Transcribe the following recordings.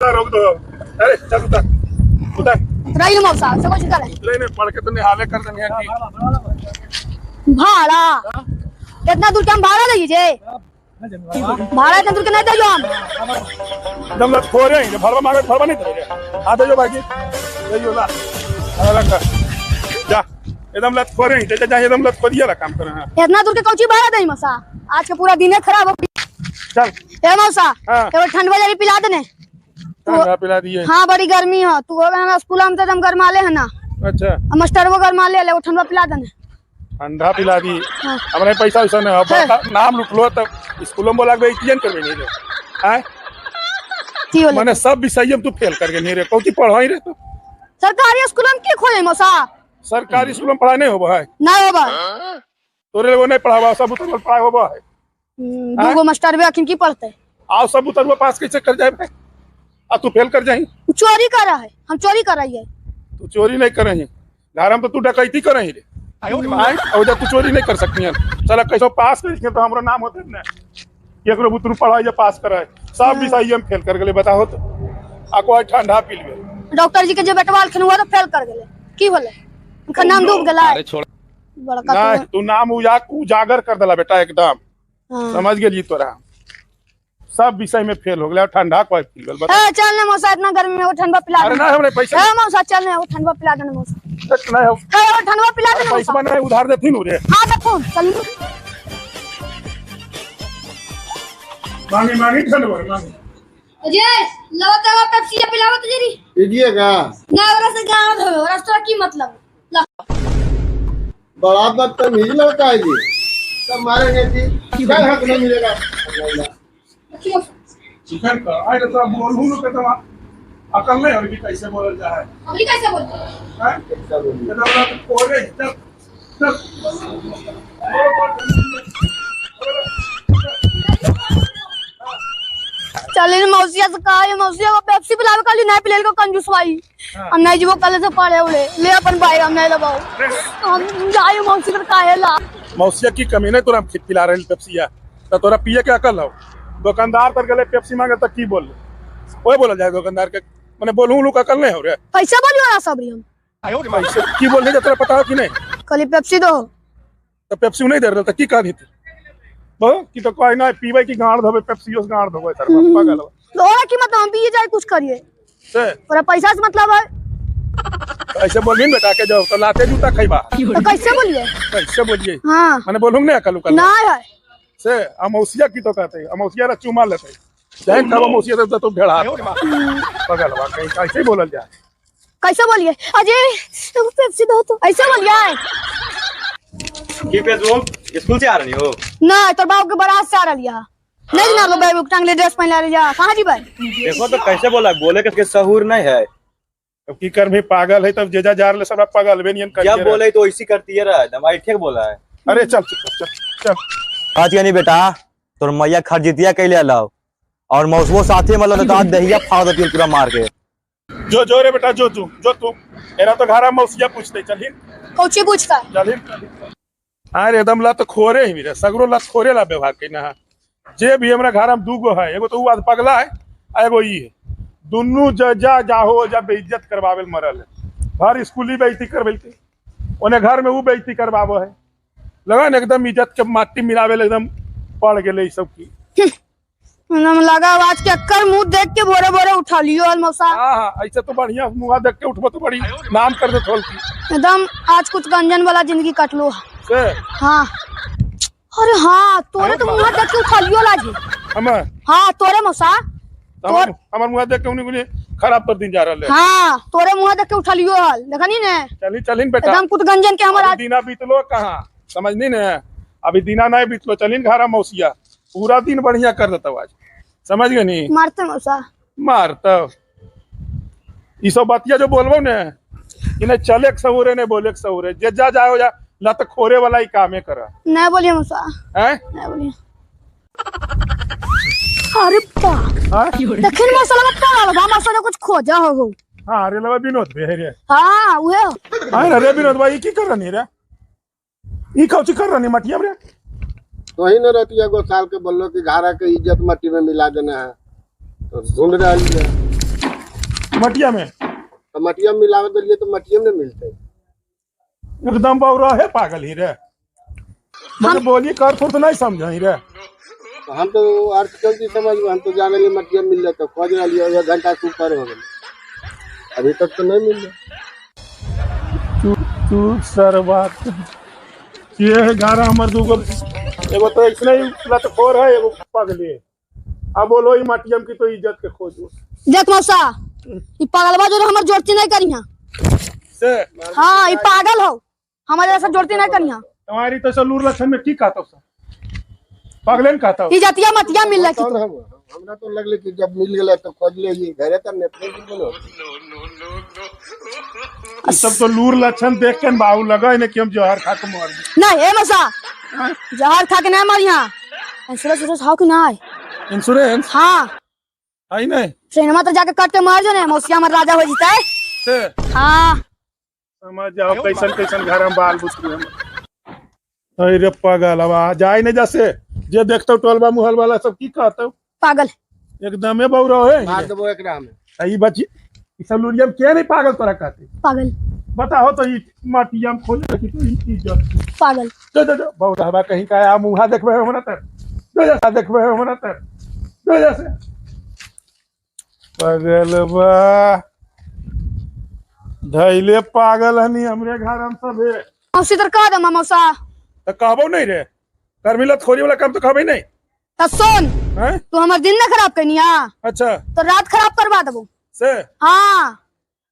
रोक दो। अरे चल उतर उतर। रही मौसा से कुछ करे लेने पढ़ के तो निहाले कर देने की भाड़ा इतना दूर के हम भाड़ा लगी जे भाड़ा इतना दूर के नहीं दे हम एकदम लत खो रहे हैं भरवा मांगे भरवा नहीं दे रहे। आ दे जो बाकी ले जो ला रख जा एकदम लत खो रहे हैं जा जा एकदम लत खो दिया काम कर। हां इतना दूर के कौची भाड़ा दे मौसा आज के पूरा दिन खराब हो चल। ए मौसा एगो ठंडवा जरी पिला देने ठंडा पिला दिए। हां बड़ी गर्मी हो तू हो ना स्कूल में तो एकदम गरमा ले है ना। अच्छा मास्टर वो गरमा ले ले वो ठंडवा पिला देने ठंडा पिला दी। हमरे पैसा वैसा नहीं अब नाम लुटलो तब स्कूल में बोला के बेइज्जती करबे नहीं रे। आय माने सब विषय में तू फेल कर गेनी रे कौची पढ़ाई रे तू सरकारी स्कूल में की खोले मौसा सरकारी स्कूल में पढ़ाई नहीं होबो है नहीं होबो तोरे वो नहीं पढ़ावा सब उतर पढ़ाई होबो है दूगो मास्टर भी अखिन की पढ़ते आओ सब उतरवा पास कैसे कर जाए आ तू फेल कर जाही। चोरी कर रहा है हम चोरी कर रही है तू चोरी नहीं कर रही घर में तो तू डकैती कर रही रे आए और जब तू चोरी नहीं कर सकती है चला कैसो पास कर तो हमरो नाम होते ना एकरो बुतरू पढ़ाई जे पास करे सब विषय हम फेल कर गेले बताओ तो आ कोई ठंडा पी ले डॉक्टर जी के जे बेटवाल खन हुआ तो फेल कर गेले की होले उनका नाम डूब गेला। अरे छोड़ बड़का नहीं तू नाम उजागर कर देला बेटा एकदम। समझ गेली तोरा सब विषय में फेल हो गया ठंडा कोई पी गेल बता। ए चल ने मौसा इतना गर्मी में वो ठंडा पिला अरे ना हमरे पैसा ए मौसा चल ने वो ठंडा पिला देने मौसा नहीं हो ए वो ठंडा पिला देने पैसा नहीं उधार देथिन रे। हां देखो चल मांगी मांगी ठंडा मांगी अजय लवा तो पेप्सी पिलावा तो जरी दीजिएगा ना ओरा से गांव धो ओरा से की मतलब ला बड़ा बदतमीज लड़का है जी सब मारेंगे जी क्या हक नहीं मिलेगा। चिकन का आए तो बोलहु न के तो अकल नहीं होगी कैसे बोलल जा है अबरी कैसे बोलते हैं कैसे बोलिए तो कोरे चल चल चल इन मौसिया से कहा ये मौसिया को पेप्सी पिलावे काली नहीं पिले को कंजूस भाई हम नहीं जीवो कल से पढ़े उड़े ले अपन भाई हम नहीं लगाओ हम जाए मौसी कर काहे ला मौसिया की कमी नहीं तोरा पिला रहल पेप्सिया त तोरा पिए के अकल हो दुकानदार तर गेले पेप्सी मांगे त की बोल ओए बोलल जाए दुकानदार के माने बोलहु लोग अकल नहीं हो रे कैसे बोलियो ना सबरी हम कैसे की बोलने जे तोरा पता हो कि नहीं खाली पेप्सी दो त पेप्सी नहीं दे रहल त की कह देती बो की तो कोई ना पीवे की गाड़ धोबे पेप्सी से गाड़ धोबे तर पागल हो तोरा की मतलब हम पिए जाए कुछ करिए से तोरा पैसा से मतलब है ऐसे बोलबी बेटा के जाओ तो लाते जूता खइबा तो कैसे बोलिए कैसे बोलिए। हां माने बोलहु नहीं अकल उकल ना है से अमौसिया की तो कहते अमौसिया रा चुमा लेते जाए खब अमौसिया से तो भेड़ा पागल बा कहीं कैसे बोलल जाए कैसे बोलिए अजय एगो पेप्सी दो तो ऐसे बोलिए की पेसबुक स्कूल से आ रही हो ना तोर बाप के बारात से आ रही है नहीं ना लो बाबू टांगले ड्रेस पहन ले जा कहां जी भाई देखो तो कैसे बोला बोले के सहूर नहीं है अब की कर भी पागल है तब जेजा जार ले सब पागल बेनियन कर जब बोले तो ऐसी करती है रे दमाई ठीक बोला है। अरे चल चल चल आज नहीं बेटा तोर मैया खरजितिया कैले अलाव और मौसमो साथे मतलब तो दहिया फाड़ देती पूरा मार के जो जो रे बेटा जो तू जो तू एरा तो घरा मौसिया पूछते चलही कौची पूछता चलही। अरे एकदम लत खोरे ही मेरे सगरो लत खोरे ला व्यवहार के ना जे भी हमरा घर में दूगो है एगो तो उ आद पगला है आ एगो ई है दुन्नू जा जाहो जा बेइज्जत करवावे मरल है हर स्कूली बेइज्जती करबेलके ओने घर में उ बेइज्जती करवाबो है लगन एकदम इज्जत के माटी मिलावे एकदम पड़ गेले ई सब की हम लगा आवाज के अक्कर मुंह देख के बोरे बोरे उठा लियो हल मौसा। हां हां ऐसे तो बढ़िया मुंह देख के उठबो तो बड़ी नाम कर दे थोल की एकदम आज कुछ गंजन वाला जिंदगी कट लो से। हां अरे हां तोरे तो मुंह देख के उठा लियो लाजी हमर हां तोरे मौसा तोर हमर मुंह देख के उनी उनी खराब पर दिन जा रहल है। हां तोरे मुंह देख के उठा लियो हल देखनी ने चली चलिन बेटा एकदम कुछ गंजन के हमर आज दिना बीतलो कहां समझनी ने अभी दिना नहीं बीतलो चलिन घरा मौसिया पूरा दिन बढ़िया कर देता आज समझ गए नी मारते मौसा मारता ई सब बातिया जो बोलबो ने इने चले के सहूरे ने बोले के सहूरे जे जा जाओ जा लत खोरे वाला ही कामे करा नहीं बोलिए मौसा हैं नहीं बोलिए। अरे बा देखिन मौसा लगा पड़ा बा मौसा ने कुछ खोजा हो। हां अरे लवा विनोद बे रे। हां उहे हो। अरे रे विनोद भाई की कर रहनी रे ई कौची कर रहनी मटिया रे तो ही न रहती है गोसाल के बोलो कि घारा के इज्जत मट्टी में मिला देना है तो ढूंढ रही है। मटिया में तो मटिया में मिलावे देलिए तो मटिया में नहीं मिलते। एकदम बौरा है पागल ही रे, मतलब बोली कर थोड़ तो नहीं समझ ही रे। तो हम तो अर्थ क्यों चीज समझ, हम तो जाने लिए मटिया मिल जाता, खोज रही एक घंटा से ऊपर हो गया, अभी तक तो नहीं मिल रहा। तू सरवा ये है गारा हमर दूगो, एगो तो ऐसने ही लतखोर है, एगो पगली है। अब बोलो ई मटियम की तो इज्जत के खोजो। देख मौसा ई पागलबा जो हमर जोड़ती नहीं करिहा से। हाँ ई पागल हो, हमारे ऐसा जोड़ती नहीं करिहा। तुम्हारी तो सलूर लक्षण में की कहता हो, पागलन कहता हो। ई जातिया मतिया मिल रहा। हमरा तो लगले कि जब मिल गेला तो खोज ले ये घरे त नेटवर्क बोलो। ई सब तो लूर लक्षण देख के बाबू लगा इने कि हम जहर खा के मर गए। नहीं ए मौसा जहर खा के नहीं मरिहा, इंश्योरेंस इंश्योरेंस how कि नहीं? इंश्योरेंस हाँ आई नहीं, ट्रेन में तो जाके कट के मार जो ने मौसिया हमर राजा हो जीता है। से हाँ समझ जाओ कैसन कैसन घर हम बाल बुतरू हम। अरे पागल अब जाए नहीं जैसे जे देखतो टोलबा मुहल वाला सब की कहतो पागल एकदमे बौरा है। मार देबो एकरा में। ई बच्ची ई सब लुरिया में के नहीं पागल तोरा कहते? पागल बताओ तो ई माटिया में खोज रखी तो ई इज्जत पागल। जो जो जो बौरा हवा कहीं का आ मुहा देखबे हमरा तर जो जा देखबे हमरा तर जो जा से पागल बा धैले पागल हनी हमरे घर हम सब है। मौसी तर कह दे मौसा। तो कहबो नहीं रे, करमिलत खोरी वाला काम तो कहबे नहीं। त सुन हैं तू हमर दिन ना खराब कनिया। अच्छा तो रात खराब करवा देबो से। हाँ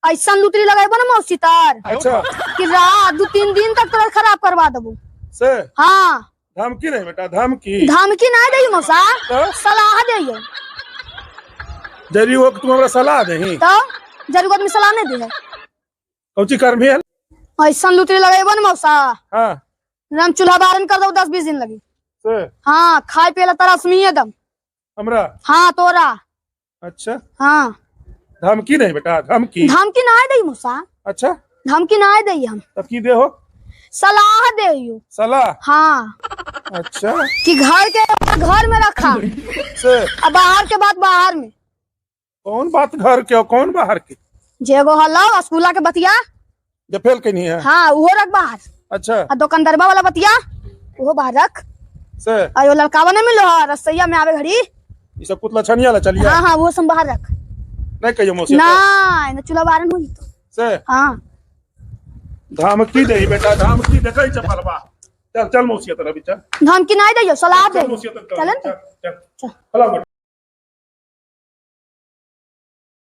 ऐसा लुतरी लगाइबो ना मौसी तार। अच्छा कि रात 2-3 दिन तक तोरा खराब करवा देबो से। हाँ धमकी नहीं बेटा, धमकी धमकी ना देई मौसा, सलाह देई। जरी हो तुम हमरा सलाह देही तो जरूरत आदमी सलाह नहीं दे है। कौची करमी है? ऐसा लुतरी लगाइबो ना मौसा। हां राम चूल्हा बारन कर दो 10-20 दिन लगी से। हाँ खाए पिए ला तरसमी एकदम हमरा। हाँ तोरा। अच्छा हाँ धमकी नहीं बेटा, धमकी धमकी ना देई मौसा। अच्छा धमकी ना देई हम। तब की देहो? सलाह देई। सलाह? हाँ अच्छा कि घर के घर में रखा से, अब बाहर के बात बाहर में। कौन बात घर के और कौन बाहर के? जेगो हलो स्कूला के बतिया जे फेल के नहीं है। हाँ वो रख बाहर। अच्छा आ दुकानदारबा वाला बतिया वो बाहर रख से। आयो लड़कावा नहीं मिलो रसैया में आवे घड़ी ई सब कुतला छनिया ला चलिया। हाँ हाँ वो सब बाहर रख। नहीं कहियो मौसी ना ना चूल्हा बारन होई तो से। हाँ धमकी देई बेटा, धमकी देखै चपलबा। चल चल मौसी तरह भी चल। धमकी नहीं देइयो सलाह दे। मौसी तरह चलन चल चल। चल।